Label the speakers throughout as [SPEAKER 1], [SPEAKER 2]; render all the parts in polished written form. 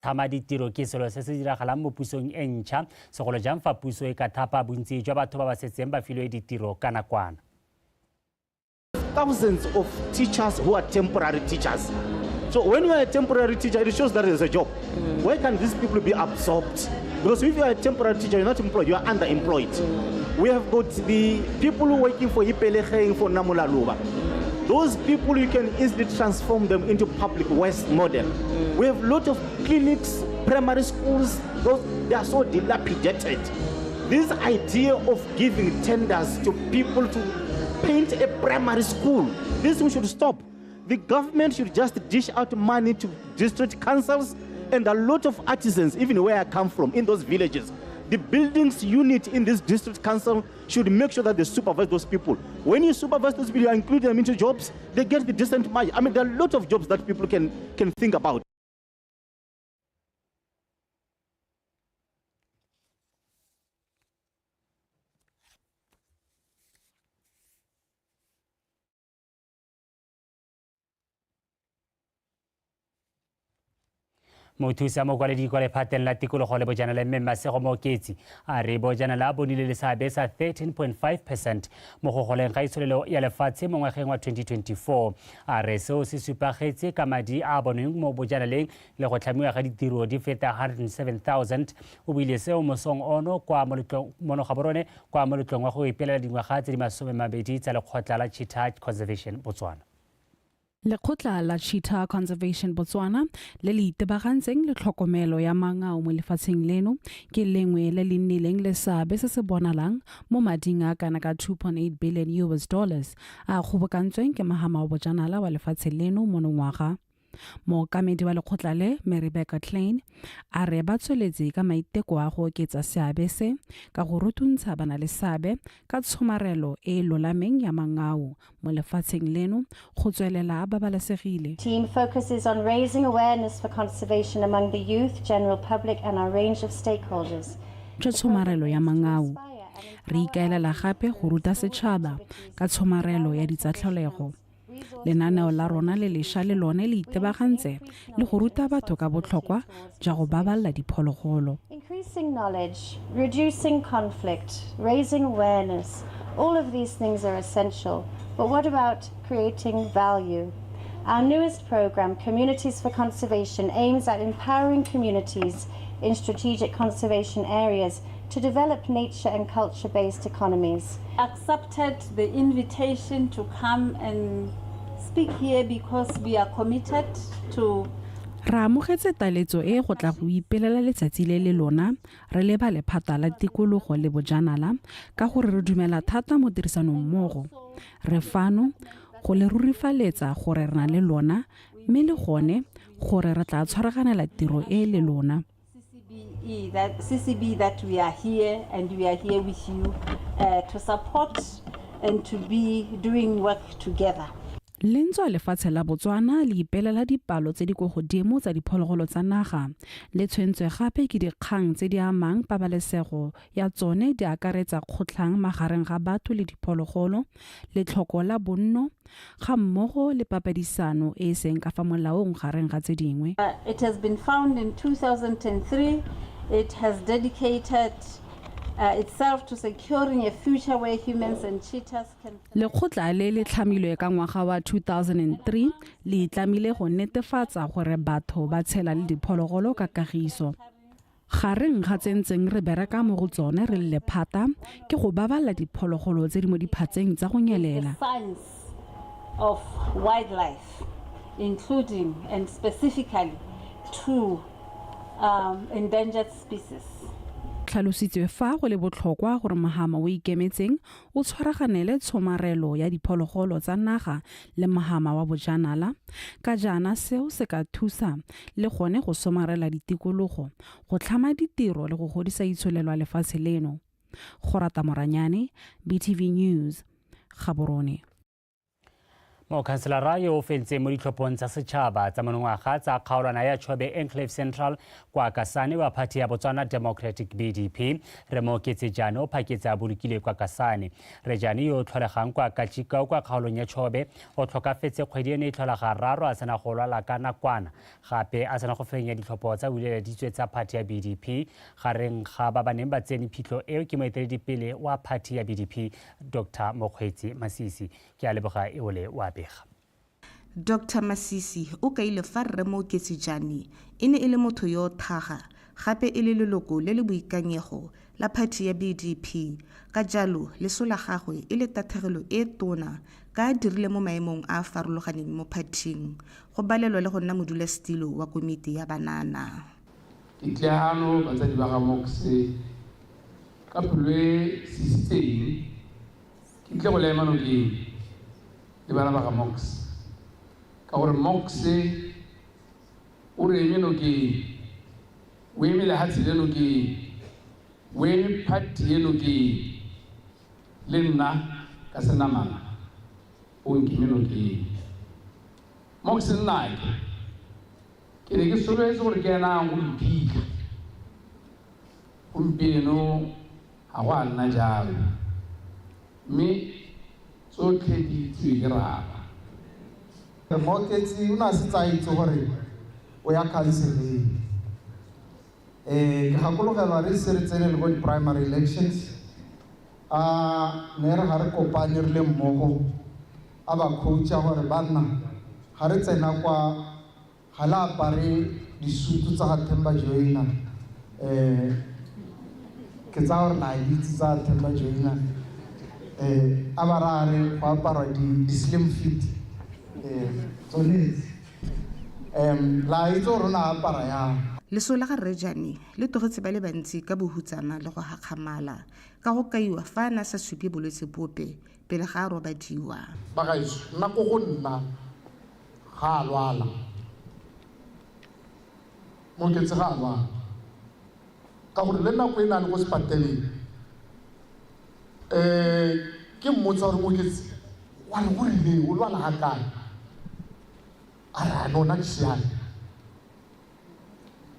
[SPEAKER 1] Tlhama ditiro ke selo se se diragalang mo pusong e ntšha, segolo jang fa puso e ka thapa bontsi jwa batho ba ba setseng ba filwe ditiro ka nakwana.
[SPEAKER 2] Thousands of teachers who are temporary teachers. So when you are a temporary teacher, it shows that there's a job. Where can these people be absorbed? Because if you are a temporary teacher, you're not employed, you are underemployed. We have got the people working for Ipelegeng, for Namulaluba. Those people, you can easily transform them into public waste model. We have a lot of clinics, primary schools, those, they are so dilapidated. This idea of giving tenders to people to paint a primary school, this we should stop. The government should just dish out money to district councils and a lot of artisans, even where I come from, in those villages. The buildings unit in this district council should make sure that they supervise those people. When you supervise those people, you include them into jobs, they get the decent money. I mean, there are a lot of jobs that people can think about.
[SPEAKER 1] Mothusa mokwaledi kwa lephateng la tikologo le bojanala mme Masego Mooketsi a re bojanala bo nnile le seabe sa 13.5 percent mo go goleng ga itsholelo ya lefatshe mo ngwageng wa 2024. A re seo se supagetse ka madi a a bonweng mo bojanaleng le go tlhamiwa ga ditiro di feta 107,000. O buile seo mosong ono kwa moletlong mono Gaborone kwa moletlong wa go ipelela dingwaga tse di 20 tsa lekgotla la Cheetah Conservation Botswana.
[SPEAKER 3] Lekgotla la Cheetah Conservation Botswana le le itebagantseng le tlhokomelo ya mangau mo lefatsheng leno ke lengwe le le nnileng le seabe se se bonalang mo mading a kana ka 2.8 billion US dollars a a kgobokantsweng ke mohama wa bojanala wa lefatshe leno monongwaga. Mookamedi wa lekgotla le, Mme Rebecca Klein, a re ba tsweletse ka maiteko a go oketsa seabe se ka go rutuntsha banaleseabe ka tshomarelo e e lolameng ya mangau mo lefatsheng leno go tswelela a babalesegile.
[SPEAKER 4] Team focuses on raising awareness for conservation among the youth, general public and our range of stakeholders.
[SPEAKER 3] Jwa tshomarelo ya mangau. Re ikaelela gape go ruta setšhaba ka tshomarelo ya ditsatlholego. Lenaneo la rona le lesha le lone le itebagantse le go ruta batho ka botlhokwa jwa go babalela diphologolo.
[SPEAKER 4] Increasing knowledge, reducing conflict, raising awareness, all of these things are essential. But what about creating value? Our newest program, Communities for Conservation, aims at empowering communities in strategic conservation areas to develop nature and culture-based economies.
[SPEAKER 5] Accepted the invitation to come and speak here because we are committed to
[SPEAKER 3] Re amogetse taletso e go tla go ipelela letsatsi le le lona re le ba lephata la tikologo le bojanala ka gore re dumela thata mo tirisanong mmogo. Re fano go le rurifaletsa gore re na le lona mme le gone gore re tla tshwaraganela tiro e le lona.
[SPEAKER 5] CCBE that, CCB that we are here and we are here with you to support and to be doing work together.
[SPEAKER 3] Le ntswa lefatshe la Botswana le ipelela dipalo tse di ko godimo tsa diphologolo tsa naga, le tshwentswe gape ke dikgang tse di amang pabalesego ya tsone di akaretsa kgotlhang magareng ga batho le diphologolo, letlhoko la bonno, ga mmogo le papadisano e e seng ka fa molaong gareng ga tse dingwe.
[SPEAKER 5] It has been found in 2003. It has dedicated itself to securing a future where humans and cheetahs can.
[SPEAKER 3] Lekgotla le le tlhamilwe ka ngwaga wa 2003 le itlamile go netefatsa gore batho ba tshela le diphologolo ka kagiso. Gareng ga tse ntseng re bereka mo go tsone re le lephata ke go babalela diphologolo tse di mo diphatseng tsa go nyelela.
[SPEAKER 5] Science of wildlife, including and specifically to endangered species.
[SPEAKER 3] Tlhalositswe fa go le botlhokwa gore mohama o ikemetseng o tshwaraganele tshomarelo ya diphologolo tsa naga le mohama wa bojanala, ka jaana seo se ka thusa le gone go somarela ditikologo, go tlhama ditiro le go godisa itsholelo ya lefatshe leno. Gorata Moranyane, BTV News, Gaborone.
[SPEAKER 1] Mokhanselara yo o fentseng mo ditlhophong tsa setšhaba tsa monongwaga tsa kgaolwana ya Chobe Enclave Central kwa Kasane wa phathi ya Botswana Democratic BDP, Rre Mooketsi Jane o phaketse a bolokilwe kwa Kasane. Rre Jane yo o tlholegang kwa Kachikau kwa kgaolong ya Chobe o tlhokafetse kgwedi eno e tlhola gararo a sena go lwala ka nakwana gape a sena go fenya ditlhopho tsa buleleditswe tsa phathi ya BDP. Gareng ga ba ba neng ba tsene phitlho eo ke moeteledipele wa phathi ya BDP Dr Mokgweetsi Masisi. Ke a leboga eole wa bega.
[SPEAKER 6] Doctor Masisi o kaile fa Rre Mooketsi Jane e ne e le motho yo o thaga gape e le leloko le le boikanyego la phathi ya BDP, ka jalo leso la gagwe e le tathegelo e tona ka a dirile mo maemong a a farologaneng mo phathing, go balelwa le go nna modulasetilo wa komiti ya banana.
[SPEAKER 7] Ke tle hano batsadi ba ga Moxe ka pelo e sisitseng. Ke tle go le ema nokeng le bana ba ga Mox ka gore Mox o re eme nokeng, o eme lehatshe le nokeng, o eme party e nokeng, le nna ka senamana o nkeme nokeng. Mox nnake, ke ne ke solofetse gore ke ena a go mphitlha. Gompieno ga go a nna jalo, mme tsotlhe di itsiwe ke Rara.
[SPEAKER 8] Mooketsi o ne a setse a itse gore o ya khanseleng. Ke gakologelwa re ise re tsene le ko di-primary elections, a ne re ga re kopane re le mmogo, a ba coacha gore banna ga re tsena kwa ga le apare disutu tsa ga Themba Joina. Ke tsaya gore la itse tsa Themba Joina. A ba raya re go aparwa di-slim fit, tsone tse. La itse gore o ne a apara yang.
[SPEAKER 6] Leso la ga Rre Jane le tlogetse ba le bantsi ka bohutsana le go hakgamala ka go kaiwa fa a ne a sa supe bolwetse bope pele ga a robadiwa.
[SPEAKER 8] Bagaetsho, nna ko go nna ga a lwala. Mooketsi ga a lwala. Ka gore le nako e ne a le ko sepateleng, ke mmotsa gore Mooketsi, wa re go rileng, o lwala ga kae? A re, a no, nna ke siame.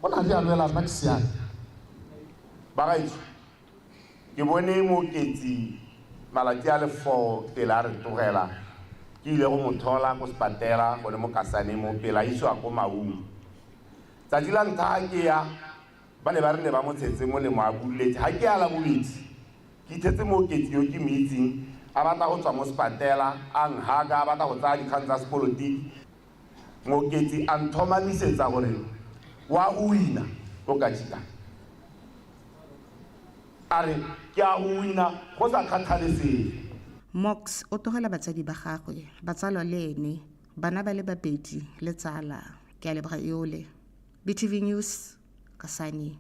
[SPEAKER 8] O ne a di a lwela, nna ke siame.
[SPEAKER 9] Bagaetsho, ke bone Mooketsi malatsi a le 4 pele a re tlogela. Ke ile go mo thola ko sepatela gone mo Kasane mo pele a isiwa ko Maung. Tsatsi la ntlha ga ke ya, ba ne ba re ne ba mo tshetse molemo a buletse. Ga ke ya la bobedi, ke ithetse Mooketsi yo ke mo itseng, a batla go tswa mo sepatela, a nhaka, a batla go tsaya dikgang tsa sepolotiki. Mooketsi a nthomamisetsa gore wa go wina ko Kachika. A re ke a go wina go sa kgathalesege.
[SPEAKER 6] Mox o tlogela batsadi ba gagwe, batsalwa le ene, bana ba le babedi le tsala. Ke a leboga eole. BTV News, Kasane.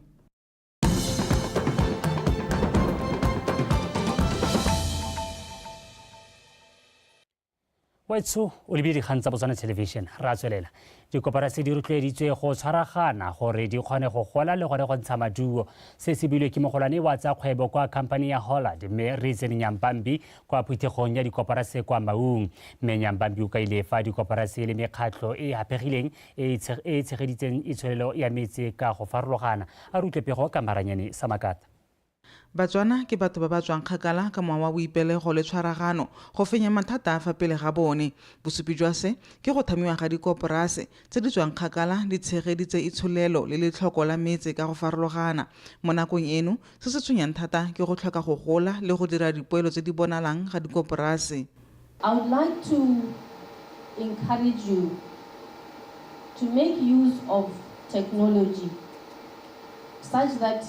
[SPEAKER 1] Wetso o lebile dikgang tsa Botswana Television, ra tswelela. Dikoporasi di rotloeditswe go tshwaragana gore di kgone go gola le gone go ntsha maduo. Se se builwe ke mogolwane wa tsa kgwebo kwa company ya Hollard, mme Reason Nyambambi, kwa phuthegong ya dikoporasi kwa Maung. Mme Nyambambi o kaile fa dikoporasi le mekgatlho e e haphegileng e e tshegeditseng itsholelo ya metse ka go farologana. A re utlwe pego ka Maranyane Samakata.
[SPEAKER 10] Batswana ke batho ba ba tswang kgakala ka mowa wa boipelego le tshwaragano go fenya mathata a fa pele ga bone. Bosupi jwa se ke go thamiwa ga dikoporase tse di tswang kgakala di tshegeditse itsholelo le letlhoko la metse ka go farologana. Mo nakong eno, se se tshwenyang thata ke go tlhoka go gola le go dira dipoelo tse di bonalang ga dikoporase.
[SPEAKER 5] I would like to encourage you to make use of technology such that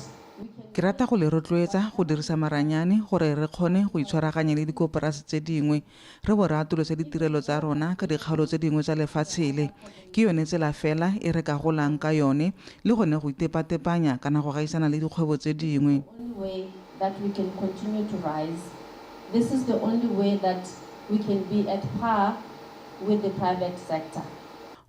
[SPEAKER 10] Ke rata go le rotloetsa go dirisa maranyane gore re kgone go itshwaraganya le dikoporase tse dingwe, re bo re atolose ditirelo tsa rona ka dikgaolo tse dingwe tsa lefatshe le. Ke yone tsela fela e re ka golang ka yone le gone go itepatepanya kana go gaisana le dikgwebo tse dingwe.
[SPEAKER 5] Only way that we can continue to rise. This is the only way that we can be at par with the private sector.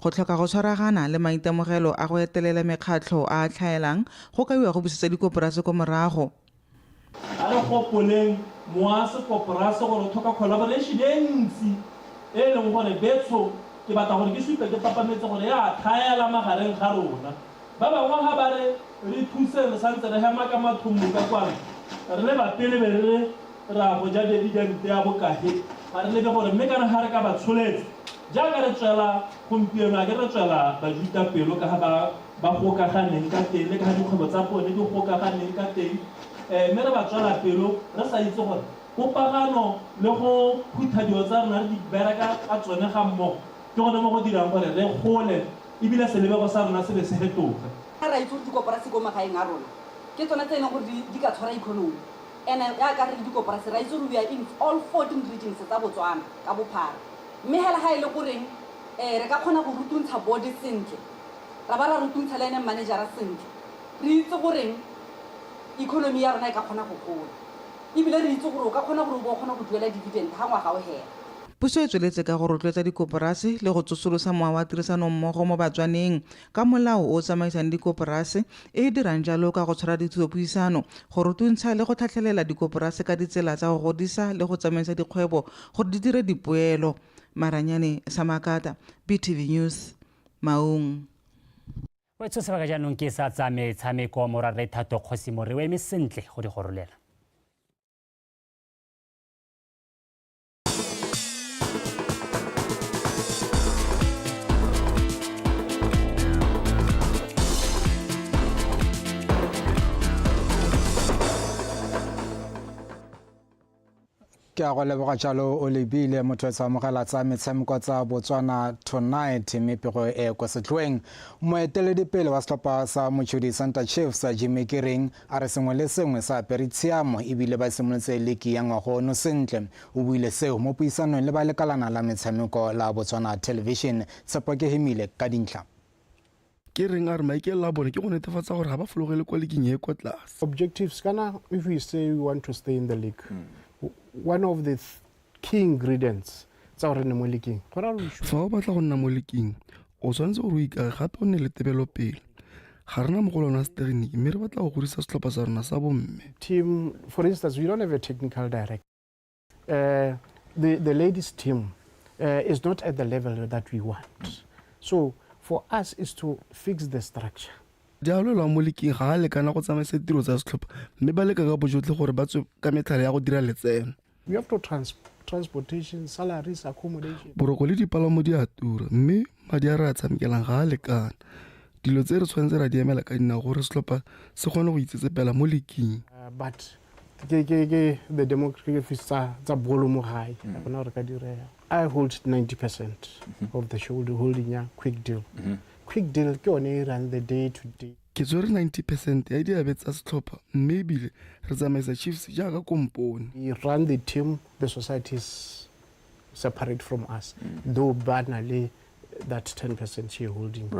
[SPEAKER 10] Go tlhoka go tshwaragana le maitemogelo a go etelela mekgatlho a a tlhaelang go kaiwa go busetsa dikoporase ko morago.
[SPEAKER 11] A re gopoleng moa sekoporase gore o tlhoka collaboration e ntsi. e e leng gore betsho ke batla gore ke supe ke papametse gore e a tlhaela magareng ga rona. Ba bangwe ga ba re re thuseng re santse re hema ka mathombo ka kwano, re leba pele be re re re a go ja dividend ya bokahe, ga re lebe gore mme kana ga re ka ba tsholetsa jaaka re tswela gompieno, a ke re tswela Bajuta pelo ka ga ba ba gokaganeng ka teng le ka ga dikgwebo tsa bone di gokaganeng ka teng, mme re ba tswela pelo re sa itse gore popagano le go phutha dilo tsa rona re di bereka ka tsone ga mmogo ke gone mo go dirang gore re gole ebile selebego sa rona se be se fetoge.
[SPEAKER 12] Re a itse gore dikoporasi ko magaeng a rona ke tsone tse e leng gore di ka tshwara economy. And-e jaaka re le dikoporasi re a itse gore we are in all 14 regions tsa Botswana ka bophara. Mme hela ga e le goreng re ka kgona go rutuntsha board sentle, ra ba ra rutuntsha le ene managera sentle, re itse goreng economy ya rona e ka kgona go gola. Ebile re itse gore o ka kgona gore o bo o kgona go duela dividend ga ngwaga o hela.
[SPEAKER 10] Puso e tsweletse ka go rotloetsa dikoporase le go tsosolosa mowa wa tirisanommogo mo Batswaneng ka molao o o tsamaisang dikoporase, e e dirang jalo ka go tshwara dithutopuisano, go rutuntsha le go tlhatlhelela dikoporase ka ditsela tsa go godisa le go tsamaisa dikgwebo gore di dire dipoelo. Maranyane Samakata, BTV News, Maung.
[SPEAKER 1] Wetsho sebaka jaanong ke sa tsa metshameko, morwarre Thato Kgosi More o eme sentle go di gorolela.
[SPEAKER 8] Ke a go leboga jalo o lebile motho etsa amogela tsa metshameko tsa Botswana Tonight mme pego e kwa setlhoeng. Moeteledipele wa setlhopha sa Mochudi Center Chiefs Jimmy Kereng a re sengwe le sengwe sa apere tshiamo ebile ba simolotse liki ya ngwaga ono sentle. O buile seo mo puisanong le ba lekalana la metshameko la Botswana Television. Tshepo Kehemile ka dintlha.
[SPEAKER 13] Kereng a re maikaelelo a bone ke go netefatsa gore ga ba fologele kwa liking e e kwa tlase.
[SPEAKER 14] Objectives kana if we say we want to stay in the league, one of the key ingredients tsa gore re nne mo leaking, go raya gore we should
[SPEAKER 13] Fa o batla go nna mo liking, o tshwanetse gore o ikage gape o nne le tebelopele. Ga re na mogolwane wa setegeniki mme re batla go godisa setlhopha sa rona sa bomme.
[SPEAKER 14] Team, for instance, we don't have a technical director. The ladies team is not at the level that we want. So for us is to fix the structure.
[SPEAKER 13] Dialolwa mo liking ga a lekana go tsamaisa ditiro tsa setlhopha mme ba leka ka bojotlhe gore ba tswe ka metlhala ya go dira letseno.
[SPEAKER 14] We have to transportation, salaries, accommodation.
[SPEAKER 13] Boroko le dipalamo di a tura mme madi a re a tshamekelang ga a lekana. Dilo tse re tshwanetse ra di emela ka dinao gore setlhopha se kgone go itsetsepela mo liking.
[SPEAKER 14] But ke ke ke the demographics tsa tsa bolo mo gae ga gona gore ka direga. I hold 90% of the shoulder holding ya Quick Deal. Quick Deal ke yone e run the day to day.
[SPEAKER 13] Ke tswere 90% ya diabe tsa setlhopha mme ebile re tsamaisa Chiefs jaaka kompone.
[SPEAKER 14] We run the team, the society is separate from us, though ba na le that 10% shareholding.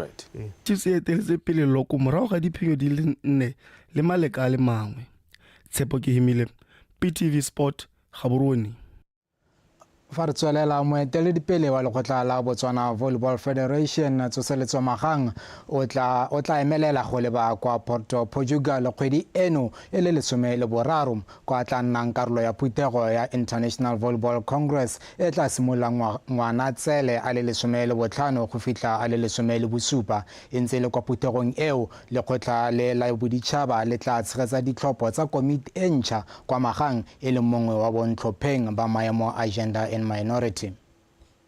[SPEAKER 13] Chiefs e eteletse pele loko morago ga diphenyo di le nne le maleka a le mangwe. Tshepo Kehemile, BTV Sport, Gaborone.
[SPEAKER 8] Fa re tswelela, moeteledipele wa lekgotla la Botswana Volleyball Federation Tsoseletso Magang o tla o tla emelela go leba kwa Porto, Portugal kgwedi eno e le 13, kwa tla nnang karolo ya phuthego ya International Volleyball Congress e tla simololang Ngwanatsele a le 15 go fitlha a le 17. E ntse e le kwa phuthegong eo, lekgotla le la boditšhaba le tla tshegetsa ditlhopho tsa komiti e ntšha kwa Magang e leng mongwe wa bontlhopheng ba maemo a gender and minority.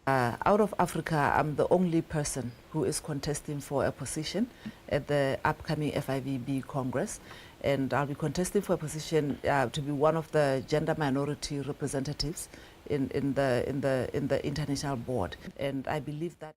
[SPEAKER 15] Out of Africa, I'm the only person who is contesting for a position at the upcoming FIVB Congress. And I'll be contesting for a position to be one of the gender minority representatives in the international board. And I believe that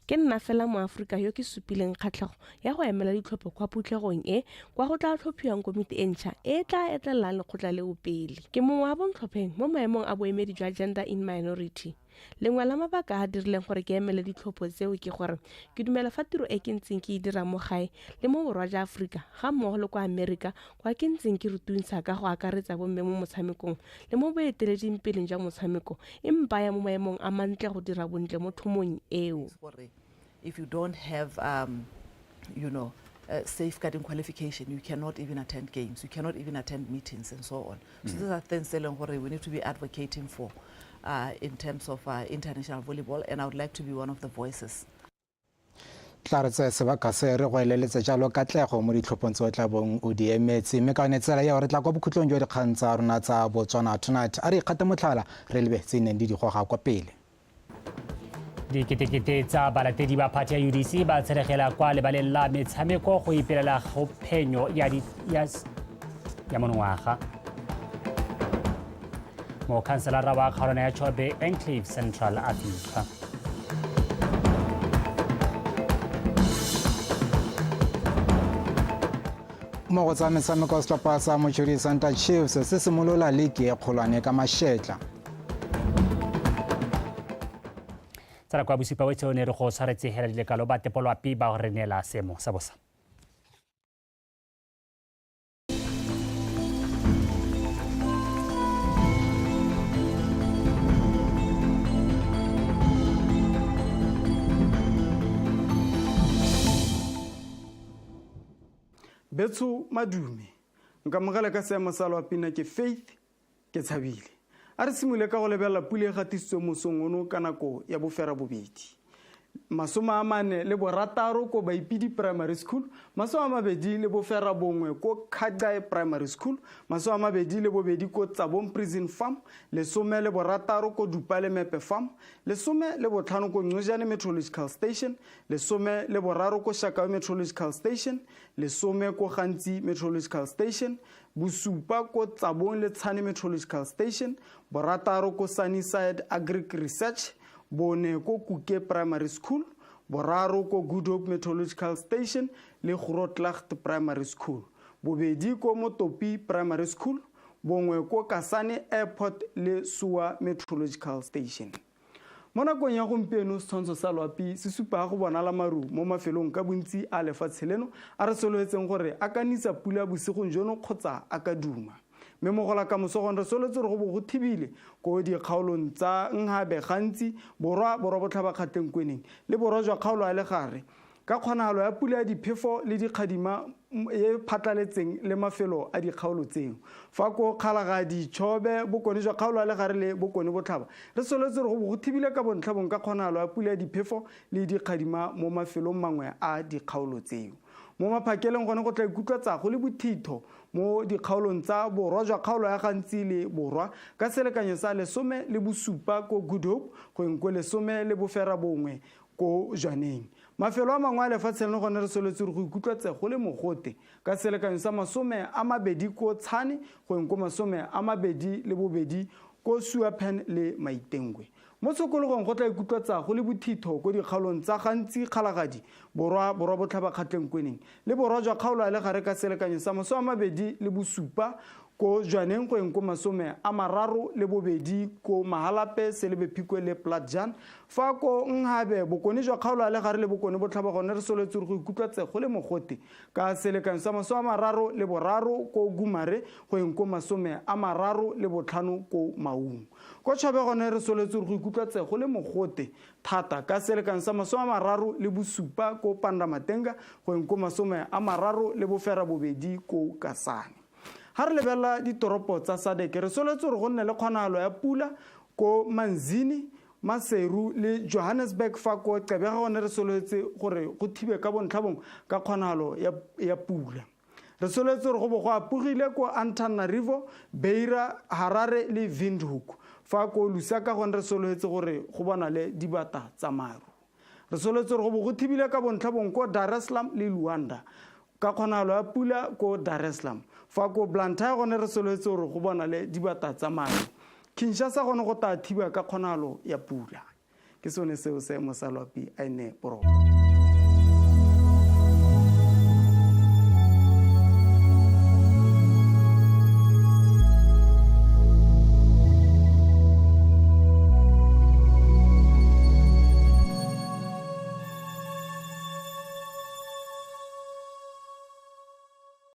[SPEAKER 16] Ke nna fela Moaforika yo ke supileng kgatlhego ya go emela ditlhopho kwa phutlhegong e kwa go tla tlhophiwang komiti e ntšha e e tla etelelang lekgotla leo pele. Ke mongwe wa bontlhopheng mo maemong a boemedi jwa Gender in Minority. Lengwe la mabaka a a dirileng gore ke emele ditlhopho tseo ke gore ke dumela fa tiro e ke ntseng ke e dira mo gae le mo borwa jwa Aforika ga mmogo le kwa Amerika kwa ke ntseng ke rutuntsha ka go akaretsa bomme mo motshamekong le mo boeteleding peleng jwa motshameko e mpaya mo maemong a mantle go dira bontle mo thomong eo.
[SPEAKER 15] If you don't have safeguarding qualification, you cannot even attend games, you cannot even attend meetings and so on. So these are things e leng gore we need to be advocating for. in terms of international volleyball, and I would like to be one of the voices.
[SPEAKER 17] Tla re tseye sebaka se re go eleletse jalo katlego mo ditlhophong tse o tla bong o di emetse, mme ka yone tsela eo re tla kwa bokhutlong jwa dikgang tsa rona tsa Botswana Tonight. A re ikgate motlhala re lebe tse neng di di goga kwa pele.
[SPEAKER 1] Diketekete tsa balatedi ba phathi ya UDC ba tsheregela kwa lebaleng la metshameko go ipelela go phenyo ya, di, ya, ya monongwaga. Mokhanselara wa kgaolwana ya Chobe Enclave Central a fitlhwa.
[SPEAKER 17] Mo go tsa metshameko, setlhopha sa Mochudi Center Chiefs se simolola liki e kgolwane ka mašetla.
[SPEAKER 1] Tsala kwa bosupa wetse o ne re go tshwaretse hela dilekalo ba tepolwapi ba re neela seemo sa bosa.
[SPEAKER 8] Betsho madume, nkamogela ka seemo sa loapina ke Faith ke tshabile. A re simole ka go lebelela pula e gatisitsweng mosong ono ka nako ya bofera bobedi. 46 ko Baipidi Primary School, 29 ko Khadai Primary School, 22 ko Tsabong Prison Farm, 16 ko Dupale Mepe Farm, 15 ko Ncojane Meteorological Station, 13 ko Shakawe Meteorological Station, 10 ko Gantsi Meteorological Station, 7 ko Tsabong le Tshane Meteorological Station, 6 ko Sunnyside Agric Research, 4 ko Kuke Primary School, 3 ko Good Hope Meteorological Station le Grootlacht Primary School, 2 ko Motopi Primary School, 1 ko Kasane Airport le Sua Meteorological Station. Mo nakong ya gompieno setshwantsho sa loapi se supa go bonala maru mo mafelong ka bontsi a lefatshe leno a re solofetseng gore a ka nisa pula bosigong jono kgotsa a ka duma. Mme mo go la kamoso gone re solofetse gore go bo go thibile ko dikgaolong tsa Nhabe gantsi, borwa, borwa botlhaba kgatleng kweneng le borwa jwa kgaolo ya legare ka kgonagalo ya pula ya diphefo le dikgadima e phatlaletseng le mafelo a dikgaolo tseo. Fa ko Kgalagadi, Chobe, bokone jwa kgaolo ya legare le bokone botlhaba re solofetse gore go bo go thibile ka bontlhabong ka kgonagalo ya pula ya diphefo le dikgadima mo mafelong mangwe a dikgaolo tseo. Mo maphakeleng gone go tla ikutlwatsa go le bothitho mo dikgaolong tsa borwa jwa kgaolo ya gantsi le borwa ka selekanyo sa 17 ko Good Hope go eng ko 19 ko Jwaneng. Mafelo a mangwe a lefatshe leno gone re solofetse gore go ikutlwatse go le mogote ka selekanyo sa 20 ko Tshane go eng ko 22 ko Suapen le Maitengwe. Mo tshokologong go tla ikutlwatsa go le bothitho ko dikgaolong tsa gantsi Kgalagadi, borwa, borwa botlhaba kgatleng kweneng le borwa jwa kgaolo ya legare ka selekanyo sa 27 ko Jwaneng go eng ko 32 ko Mahalape, Selebephikwe le Platjan. Fa ko Nhabe, bokone jwa kgaolo ya legare le bokone botlhaba gone re solofetse gore go ikutlwatse go le mogote ka selekanyo sa 33 ko Gumare go eng ko 35 ko Maung. Ko Chobe gone re solofetse gore go ikutlwatse go le mogote thata ka selekanyo sa 37 ko Pandamatenga go eng ko 38 ko Kasane. Ha re lebelela ditoropo tsa SADC re solofetse gore go nne le kgonagalo ya pula ko Manzini, Maseru le Johannesburg. Fa ko Gqeberha gone re solofetse gore go thibe ka bontlhabong ka kgonagalo ya pula. Re solofetse gore go bo go apogile ko Antananarivo, Beira, Harare le Windhoek. Fa ko Lusaka gone re solofetse gore go bonale dibata tsa maru. Re solofetse gore go bo go thibile ka bontlhabong ko Dar es Salaam le Luanda ka kgonagalo ya pula ko Dar es Salaam. Fa ko Blantyre gone re solofetse gore go bonale dibata tsa maru. Kinshasa gone go tla thiba ka kgonagalo ya pula. Ke sone seo seemo sa loapi a ene boroko.